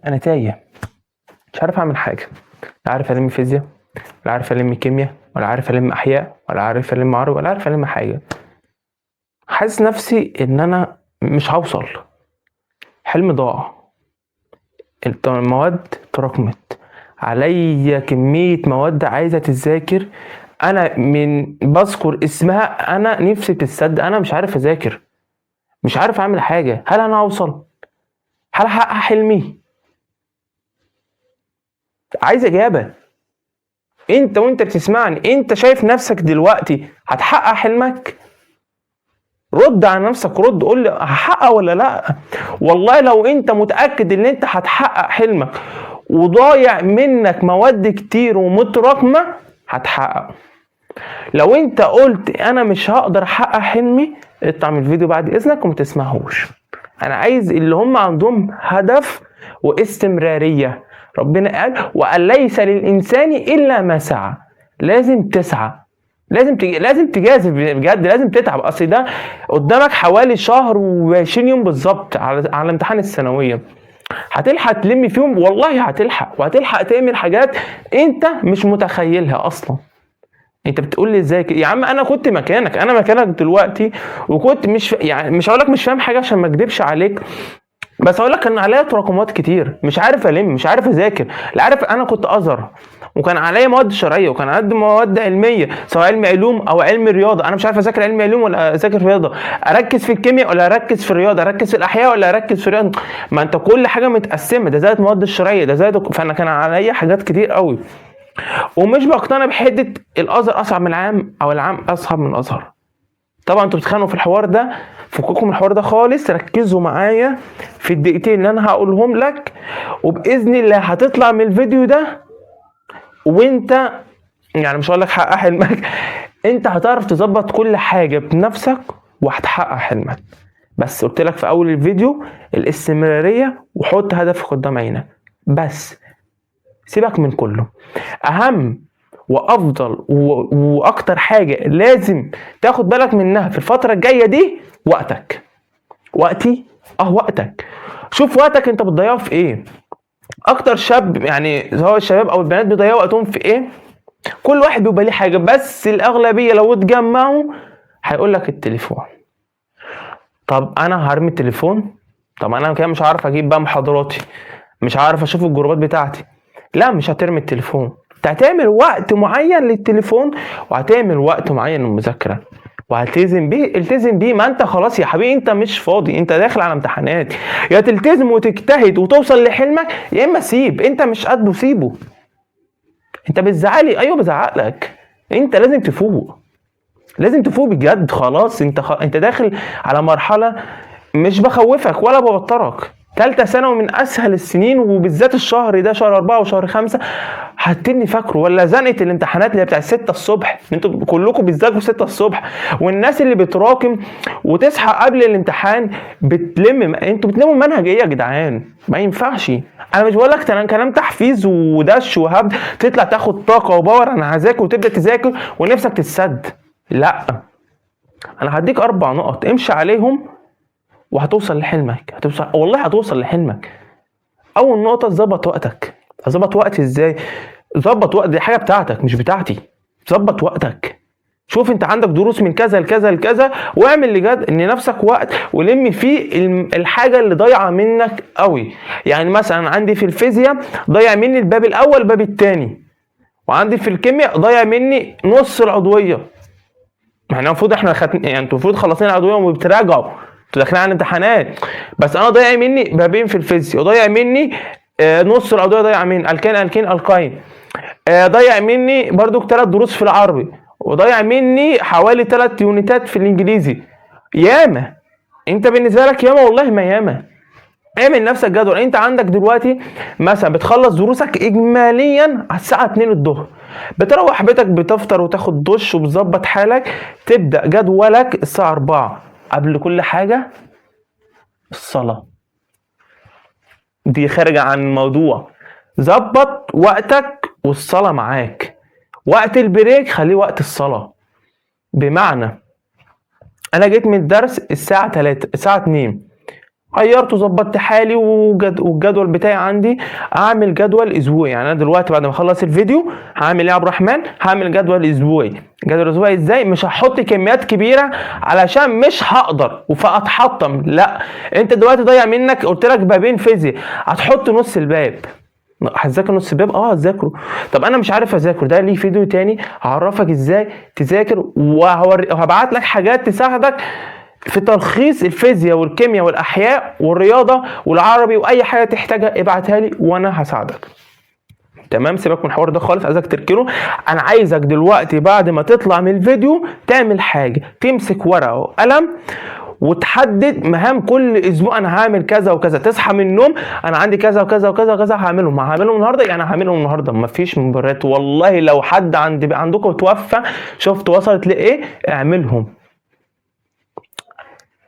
انا تايه، مش عارف اعمل حاجة، لا عارف الم فيزياء، ولا عارف الم كيمياء، ولا عارف الم احياء، ولا عارف الم عربي، ولا عارف الم حاجة. حاسس نفسي ان انا مش هوصل، حلمي ضاع، المواد تراكمت عليا، كمية مواد عايزة تتذاكر، انا من بذكر اسمها انا نفسي بتتصدق، انا مش عارف اذاكر، مش عارف اعمل حاجة. هل انا هوصل؟ هل هحقق حلمي؟ عايز اجابة. انت وانت بتسمعني انت شايف نفسك دلوقتي هتحقق حلمك؟ رد على نفسك، رد قول لي هحقق ولا لا. والله لو انت متأكد ان انت هتحقق حلمك وضايع منك مواد كتير ومتراكمة هتحقق. لو انت قلت انا مش هقدر احقق حلمي اطلع من الفيديو بعد اذنك وما تسمعهوش. انا عايز اللي هم عندهم هدف واستمرارية. ربنا قال وقال ليس للإنسان إلا ما سعى. لازم تسعى، لازم تجازف بجد، لازم تتعب. اصل ده قدامك حوالي شهر و20 يوم بالظبط على امتحان الثانوية. هتلحق تلم فيهم، والله هتلحق، وهتلحق تعمل حاجات انت مش متخيلها اصلا. انت بتقول لي ازاي يا عم؟ انا كنت مكانك، انا مكانك دلوقتي، وكنت مش يعني مش هقول لك مش فاهم حاجة عشان ما اكدبش عليك، بس هقول لك ان عليا تراكمات كتير، مش عارف الم، مش عارف اذاكر، لا عارف. انا كنت ازهر وكان عليا مواد شرعية وكان عندي مواد علمية، سواء علم علوم او علم رياضة. انا مش عارف اذاكر علم علوم ولا اذاكر رياضة، اركز في الكيمياء ولا اركز في الرياضة، اركز في الاحياء ولا اركز في الرياضة. ما انت كل حاجة متقسمه، ده زائد مواد الشرعية، ده زائد، فانا كان عليا حاجات كتير قوي. ومش بقتنع بحته الازهر اصعب من العام او العام اصعب من الازهر. طبعا انتوا بتتخانقوا في الحوار ده، فككم من الحوار ده خالص، ركزوا معايا في الدقيقتين اللي انا هقولهم لك، وباذن الله هتطلع من الفيديو ده وانت يعني مش هقول لك حقق حلمك، انت هتعرف تظبط كل حاجة بنفسك وهتحقق حلمك. بس قلت لك في اول الفيديو الاستمرارية، وحط هدفك قدام عينك، بس سيبك من كله. اهم وافضل واكتر حاجة لازم تاخد بالك منها في الفترة الجاية دي وقتك. وقتي؟ وقتك. شوف وقتك انت بتضيعه في ايه. اكتر شاب يعني سواء الشباب او البنات بيضيعوا وقتهم في ايه؟ كل واحد بيبقى ليه حاجة، بس الاغلبية لو اتجمعوا هيقول لك التليفون. طب انا هرمي التليفون؟ طب انا كده مش هعرف اجيب بقى محاضراتي، مش هعرف اشوف الجروبات بتاعتي. لا، مش هترمي التليفون، انت هتعمل وقت معين للتليفون وهتعمل وقت معين للمذاكرة وهتلتزم بيه. التزم بيه، ما انت خلاص يا حبيبي انت مش فاضي، انت داخل على امتحانات. يا تلتزم وتجتهد وتوصل لحلمك، يا اما سيب، انت مش قده سيبه. انت بتزعلي؟ ايوه بزعقلك. انت لازم تفوق، لازم تفوق بجد. خلاص انت داخل على مرحلة، مش بخوفك ولا بوترك، تالتة ثانوي من اسهل السنين، وبالذات الشهر ده، شهر 4 وشهر 5، هتني فاكره ولا زنقة الامتحانات اللي هي بتاع 6 الصبح؟ انتوا كلكم بتذاكروا 6 الصبح، والناس اللي بتراكم وتصحى قبل الامتحان بتلم. انتوا بتلموا منهج ايه يا جدعان؟ ما ينفعش. انا مش بقول لك كلام تحفيز ودش وهبد تطلع تاخد طاقة و power انا هذاكر وتبدا تذاكر ونفسك تتسد. لا، انا هديك 4 نقط امشي عليهم وهتوصل لحلمك، هتوصل والله هتوصل لحلمك. اول نقطة، ظبط وقتك. هظبط وقتي ازاي؟ ظبط وقت، دي حاجة بتاعتك مش بتاعتي. ظبط وقتك، شوف انت عندك دروس من كذا لكذا لكذا، واعمل لجد ان نفسك وقت ولم فيه الحاجة اللي ضايعة منك قوي. يعني مثلا عندي في الفيزياء ضايع مني الباب الاول الباب الثاني، وعندي في الكيمياء ضايع مني نص العضوية. ما احنا المفروض احنا يعني انتوا المفروض خلصين العضوية وبتراجعوا، انتوا داخلين على الامتحانات، بس انا ضايع مني بابين في الفيزياء، وضايع مني نص العضوية، ضايع مني الكان الكين القاين، ضايع مني برضو 3 دروس في العربي، وضايع مني حوالي 3 يونتات في الانجليزي. ياما انت بالنسبة لك ياما، والله ما ياما. اعمل نفسك جدول. انت عندك دلوقتي مثلا بتخلص دروسك اجماليا على الساعة 2 الظهر، بتروح بيتك بتفطر وتاخد دش وبتظبط حالك، تبدا جدولك الساعة 4. قبل كل حاجة الصلاة، دي خارجه عن الموضوع. ظبط وقتك والصلاة معاك. وقت ال break خليه وقت الصلاة. بمعنى انا جيت من الدرس الساعة 3، الساعة 2، غيرت وظبطت حالي والجدول بتاعي عندي اعمل جدول اسبوعي. يعني انا دلوقتي بعد ما اخلص الفيديو هعمل ايه يا عبد الرحمن؟ هعمل جدول اسبوعي. جدول اسبوعي ازاي؟ مش هحط كميات كبيرة علشان مش هقدر فاتحطم. لا، انت دلوقتي ضايع منك، قلت لك بابين فيزياء، هتحط نص الباب، هتذاكر نص الباب، هتذاكره. طب انا مش عارف اذاكر، ده ليه فيديو تاني هعرفك ازاي تذاكر، وهبعت لك حاجات تساعدك في تلخيص الفيزياء والكيمياء والاحياء والرياضة والعربي، واي حاجة تحتاجها ابعتها لي وانا هساعدك. تمام؟ سيبك من الحوار ده خالص، عايزك تركنه. انا عايزك دلوقتي بعد ما تطلع من الفيديو تعمل حاجة، تمسك ورقة وقلم وتحدد مهام كل اسبوع. انا هعمل كذا وكذا. تصحى من النوم انا عندي كذا وكذا وكذا وكذا هعملهم، هعملهم النهارده، يعني هعملهم النهارده، مفيش مبررات. والله لو حد عندكم توفى شفت وصلت لايه، اعملهم.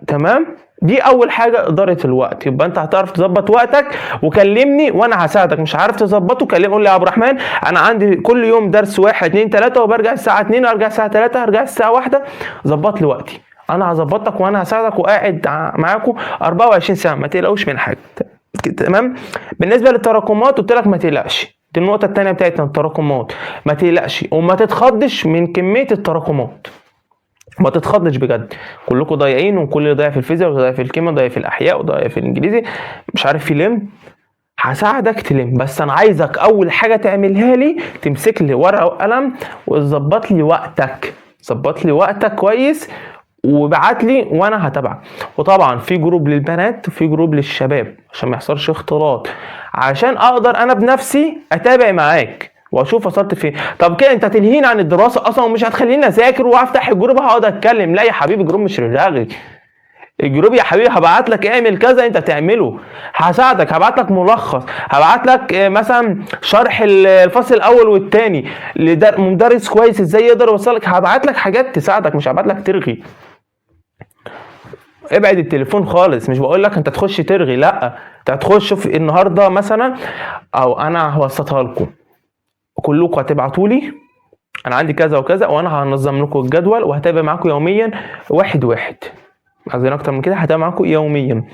تمام؟ دي اول حاجة، ادارة الوقت. يبقى انت هتعرف تظبط وقتك، وكلمني وانا هساعدك. مش عارف تظبطه كلمني، قول لي يا عبد الرحمن انا عندي كل يوم درس 1 2 3، وبرجع الساعة 2، وارجع الساعة 3، ارجع الساعة 1، ظبط لي وقتي، انا هظبطك وانا هساعدك، وقاعد معاكم 24 ساعة، ما تقلقوش من حاجة. تمام؟ بالنسبة للتراكمات قلت لك ما تقلقش، دي النقطة الثانية بتاعتنا، التراكمات. ما تقلقش وما تتخضش من كمية التراكمات، ما تتخضش بجد. كلكم ضايعين، وكل اللي ضايع في الفيزياء وضايع في الكيمياء وضايع في الاحياء وضايع في الانجليزي، مش عارف يلم. هساعدك تلم، بس انا عايزك اول حاجة تعملها لي تمسك لي ورقة وقلم وتظبط لي وقتك، ظبط لي وقتك كويس وابعت لي وانا هتابعك. وطبعا في group للبنات وفي group للشباب عشان ما يحصلش اختلاط، عشان اقدر انا بنفسي اتابع معاك واشوف وصلت فين. طب كده انت تلهيني عن الدراسة اصلا ومش هتخليني اذاكر، وهفتح ال group هقعد اتكلم. لا يا حبيبي، ال group مش رغي. ال group يا حبيبي هبعت لك اعمل كذا انت تعمله، هساعدك، هبعت لك ملخص، هبعت لك مثلا شرح الفصل الاول والثاني لمدرس كويس ازاي يقدر يوصلك، هبعت لك حاجات تساعدك، مش هبعت لك ترغي. ابعد التليفون خالص، مش بقول لك انت تخش ترغي، لا، انت هتخش في النهارده مثلا، او انا هوسطها لكم كلكم، هتبعتوا لي انا عندي كذا وكذا، وانا هنظم لكم الجدول وهتابع معاكم يوميا واحد واحد. عايزين اكتر من كده هتابع معاكم يوميا،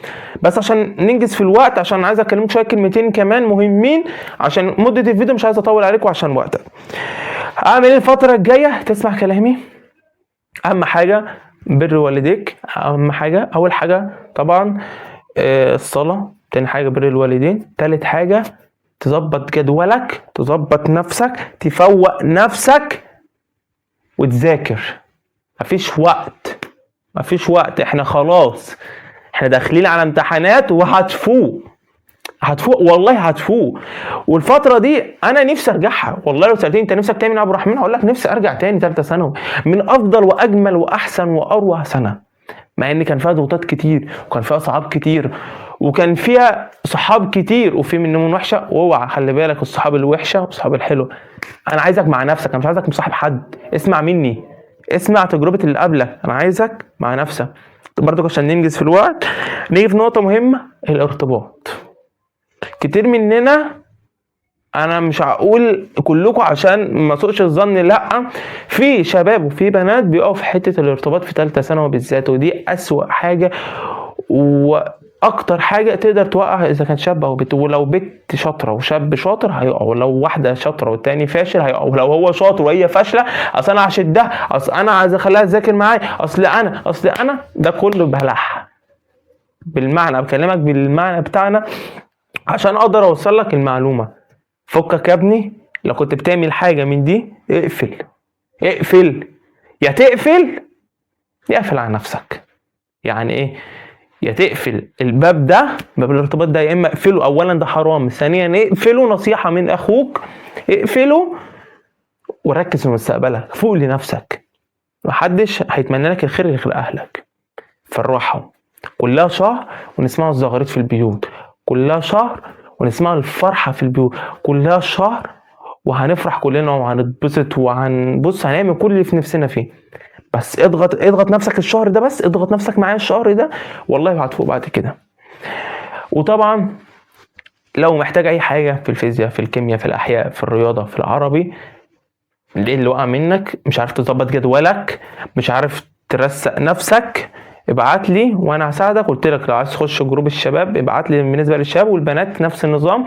بس عشان ننجز في الوقت، عشان عايز اكلمكم شوية كلمتين كمان مهمين، عشان مده الفيديو مش عايز اطول عليكم عشان وقتك. اعمل ايه الفترة الجاية؟ تسمع كلامي، اهم حاجة بر والديك، اهم حاجة اول حاجة طبعا الصلاة، تاني حاجة بر الوالدين، تالت حاجة تظبط جدولك، تظبط نفسك، تفوق نفسك وتذاكر. مفيش وقت، مفيش وقت، احنا خلاص احنا داخلين على امتحانات، وهتفوق، هتفوق والله هتفوق. والفترة دي أنا نفسي أرجعها والله. لو سألتني أنت نفسك تعمل إيه يا عبد الرحمن، هقول لك نفسي أرجع تاني تالتة ثانوي، من أفضل وأجمل وأحسن وأروع سنة، مع إن كان فيها ضغوطات كتير، وكان فيها صعاب كتير، وكان فيها صحاب كتير، وفي منهم وحشة. واوعى خلي بالك، الصحاب الوحشة والصحاب الحلوة. أنا عايزك مع نفسك، أنا مش عايزك مصاحب حد. اسمع مني، اسمع تجربة اللي قبلك، أنا عايزك مع نفسك برضك عشان ننجز في الوقت. نيجي في نقطة مهمة، الارتباط. كتير مننا، انا مش هقول كلكم عشان ما سوقش الظن، لا، في شباب وفي بنات بيقعوا في حتة الارتباط في ثالثة ثانوي بالذات، ودي اسوأ حاجة واكتر حاجة تقدر توقع اذا كان شاب او بنت. ولو بنت شاطرة وشاب شاطر هيقع، ولو واحدة شاطرة والتاني فاشل هيقع، ولو هو شاطر وهي فاشلة، اصل انا هشدها، اصل انا عايز اخليها تذاكر معايا، اصل انا، اصل انا، ده كله بلح. بالمعنى بكلمك بالمعنى بتاعنا عشان اقدر اوصل لك المعلومة. فكك يا ابني، لو كنت بتعمل حاجة من دي اقفل، اقفل، يا تقفل يا اقفل على نفسك. يعني ايه؟ يا تقفل الباب ده، باب الارتباط ده، يا اما اقفله، اولا ده حرام، ثانيا اقفله، نصيحة من اخوك، اقفله وركز في مستقبلك، فوق لنفسك، محدش هيتمنى لك الخير غير اهلك. فرحهم، كلها شهر ونسمعوا الزغاريت في البيوت، كلها شهر ونسمع الفرحة في البيوت، كلها شهر وهنفرح كلنا وهنتبسط وهنبص هنعمل كل اللي في نفسنا فيه. بس اضغط، اضغط نفسك الشهر ده، بس اضغط نفسك معايا الشهر ده، والله هتفوق بعد كده. وطبعا لو محتاج اي حاجة في الفيزياء، في الكيمياء، في الاحياء، في الرياضة، في العربي، ايه اللي وقع منك، مش عارف تظبط جدولك، مش عارف ترسق نفسك، ابعت لي وانا هساعدك. قلت لك لو عايز تخش group الشباب ابعت لي، بالنسبة للشباب والبنات نفس النظام،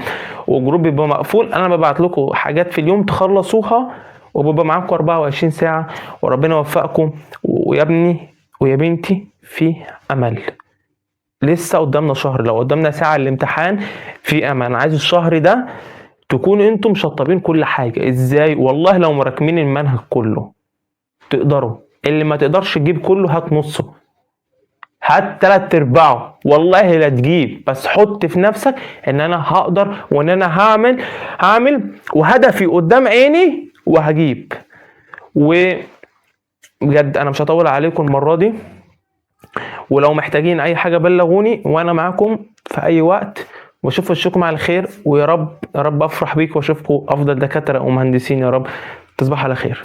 و group بيبقى مقفول. انا ببعت لكم حاجات في اليوم تخلصوها، وببقى معاكم 24 ساعة، وربنا يوفقكم. ويا ابني ويا بنتي في امل، لسه قدامنا شهر، لو قدامنا ساعة الامتحان في امل. انا عايز الشهر ده تكونوا انتم مشطبين كل حاجة. ازاي؟ والله لو مراكمين المنهج كله تقدروا، اللي ما تقدرش تجيب كله هات نصه، هات تلات ارباعه، والله لا تجيب، بس حط في نفسك ان انا هقدر وان انا هعمل وهدفي قدام عيني وهجيب. وبجد انا مش هطول عليكم المرة دي، ولو محتاجين اي حاجة بلغوني وانا معاكم في اي وقت، واشوف وشكم على خير، ويا رب يا رب افرح بيكم واشوفكم افضل دكاترة ومهندسين يا رب. تصبحوا على خير.